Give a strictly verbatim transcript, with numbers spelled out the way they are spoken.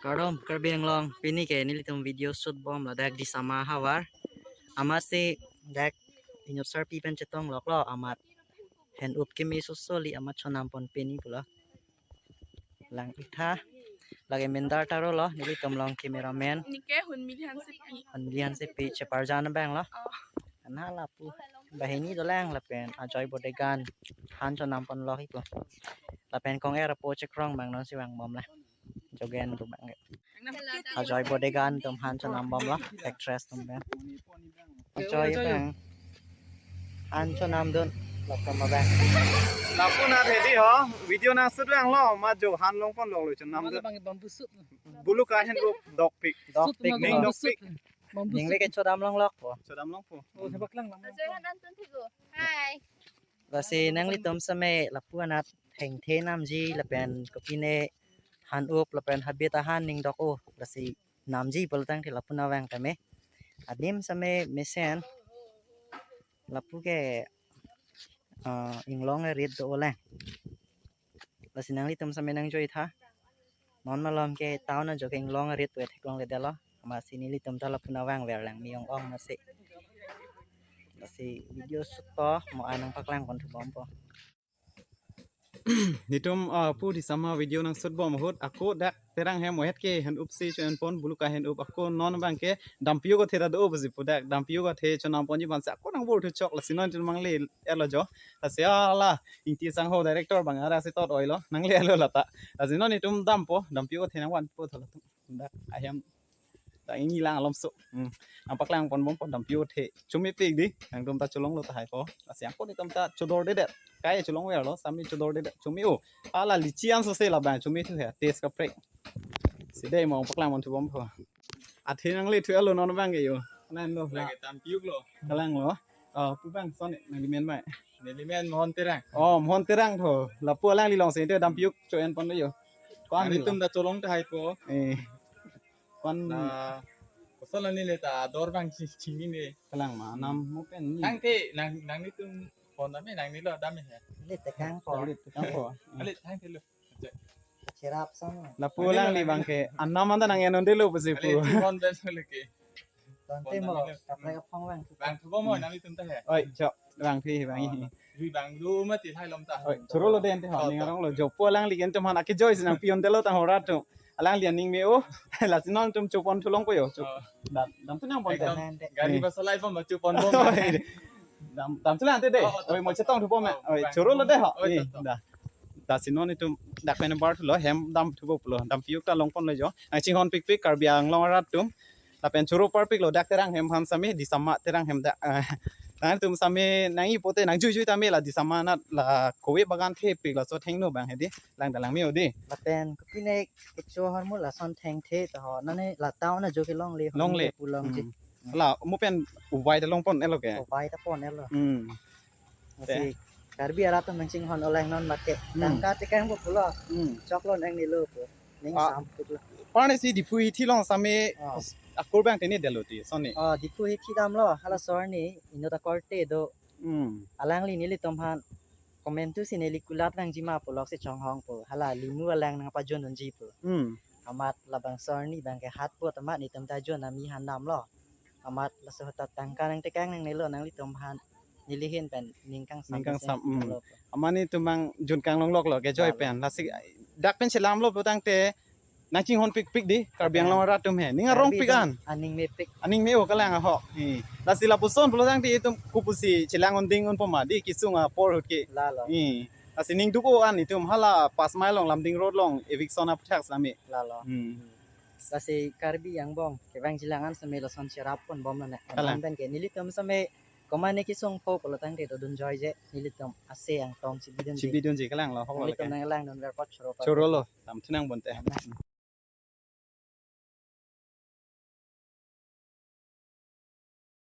Kardom Karbi Anglong, pini ke nelitum video shoot bom ladak Disama havar. Amatsi dak inut sarpi pen chetong loklo, amat hen up keme soso li amat chonam pon pini pulo. Lang itha lagi mendar taro lo, nelitum along cameraman. Nike Hunmili Hansepi. Hunmili Hansepi cheparjan abang lo. Oh. Ana lapu banghini dolang lapen Ajoy Bodegan han chonam pon lo hipo. Lapen kong er apo chekrong bang nonsi vang bom la. Jogen pu bang. Ajoy Bodegan atum han chonam bom lo, actress atum bang. Ajoy bang. Han chonam dun, lapu ma bang. Lapu na ready ho, video na shoot lang lo, ma jo han long pon long lo chonam dun. Bang bamboo shoot. Bulu kahen uk dokpik. Dokpik. Ning dokpik. Bamboo shoot. Ning le ke chodam long lok po. Chodam long po. Oh, sebak lang lang. Ajoy han an tun thigo. Hi. Lasi nanglitum same lapu anat thengthe namji lapen kopine han up lapen habit ahan ning dok o, lasi namji pulo tangte lapu na vang keme. Adim same mesen lapu ke, ah, inglong arit do lang. Lasi nanglitum same nangjoitha. Non malom ke town ajo ke inglong arit pu theklongledetlo. Amatsi nelitum ta lapu na vang ver lang mi ong ong nasi. Lasi video shoot po mo anang paklang pon thu bom po. Netum, ah, pu Disama video nang shoot bom ahut ako dak Terang hem ohet ke hen up si cho-en pon bulu kahen up, ako non bang ke dampiyo ko thera do pusi pu dak dampiyo ko the chonam ponji bansi ako nang bor thu chok, lasi non chun mangle elo jo. Lasi ala Ingti Sangho director bang ara si tot oilo nangle elo lata. Lasi non netum dampo, dampiyo ko the nang van po tho latum. Dak ahem ta ini lang alom so. Hmm. Nang paklang pon bom pon dampiyo the. Chomepik di. Nangtum ta cholonglo tahai ko. Lasi ako netum ta chodordedet. Kai cholongverlo, sami chodordedet. Chome o. Ala lichi an so se labang chome thu he. Taste kaprek. Si dei mo paklang pon thu bom pho. Athe nangle thu elo non bang ke yo. Nang lo. Lagi dampiyo lo. Kalang lo. Oh, pu bang son nangli men mai. Neli men Mohon Terang. Oh, Mohon Terang tho. Lapu alangli along si te dampiyo cho-en pon lo yo. Kwan nelitum ta cholong tahai po. Eh. Kwan na kosol ani le ta dor bang chi chingni ne. Kalang ma nam mo pen ni. Tangte nang nangnetum pon dam me nangnelo dam me he. Le tekang po. Le tekang po. Ale tangte lo. Cherap sang. Lapu alangli bang ke anam anta nang-en un-edetlo pusi pu. Ale chupon ben le ke. Tangte mo kaprek aphong bang. Bang thu bom mo nanglitum ta he. Oi, chok. Bang phi bang hi. Ri bang du mati hai lom ta. Oi, choro lo den te ho ning arong lo jopo alangli ken tum han akejoi si nang pi un-edetlo tang horat tum. Alangli aning me o. Lasi non tum chupon thu long po yo. Chup. Oh. Dam dam tu nang pon te. Ekdom gari basa lai pon ma chupon bom. Oi. Dam dam tu lang te de. Oh, oh, oi mo chetong thu bom ma. Oh, oi, bang choro lo de ho. Oi, eh, to, to. Da. Lasi non netum dak pen bar thulo hem dam thu bom lo. Dampiyo ta long pon lo jo. Nang chinghon pikpik Karbi Anglong arat tum. Lapen choro parpik lo dak Terang hem aphan sami Disama Terang hem dak. Eh, nangtum sami nangji pote nang juijui tame la Disama anat la kove bagan thepik laso thengno bang he di. Lang dalang me o di. Lapen kopine kecho hormu lason thengthe ta ho. Nane la town ajo ke longle. Longle. Pu longji. Hmm. La mo pen uvai ta long pon elo ke. Uvai ta pon elo. Hmm. Te. Lasi Karbi arat nang chinghon olang non mate. Hmm. Tangka tekang po pulo. Hmm. Choklo nangnelo po. Ning ah, sam putlo. Parne si Diphu hithi along sami ah, akur bang tene delo ti sonni. Ah, Diphu hithi damlo hala sorni inut akorte do. Hmm. Alangli nelitum aphan comment tu si neli kulat nangji ma puloksi chonghong po. Hala limu alang nangpajun unji po. Hmm. Amat labang sorni bang ke hat po amat netum ta jun ami han damlo. Amat laso ta tangka nangtekang nangnelo nanglitum aphan neli ahin pen ning kangsam. Ning kangsam, hmm. Lo. Amat netum bang jun kanglong lok lo kejoi pen. Lalo. Lasi dak pen chelamlo pu tangte nang chinghon pikpik di Karbi Anglong arat tum he. Ning arong pik an. Aning mepik. Aning me o kalang ahok. Eh. Lasi lapuson pulo tangte itum kopusi chelang un-eding un po ma di kesung apor ahut ke. Lalo. Eh. Lasi ning duk o an itum hala Pasmai along Lumding Road along eviction aphuthak sami. Lalo. Hmm. Lasi Karbi angbong kevangji lang an sami lason cherap pon bom nane. Kalang. Anam pen ke nelitum sami komane kesung po pulo tangte dodun joije nelitum ase angtong chibidunji. Chibidunji kalang lo hok lo. Nelitum ke nanglang dun verpot choro pa. Choro lo. Dam thu nang pon te.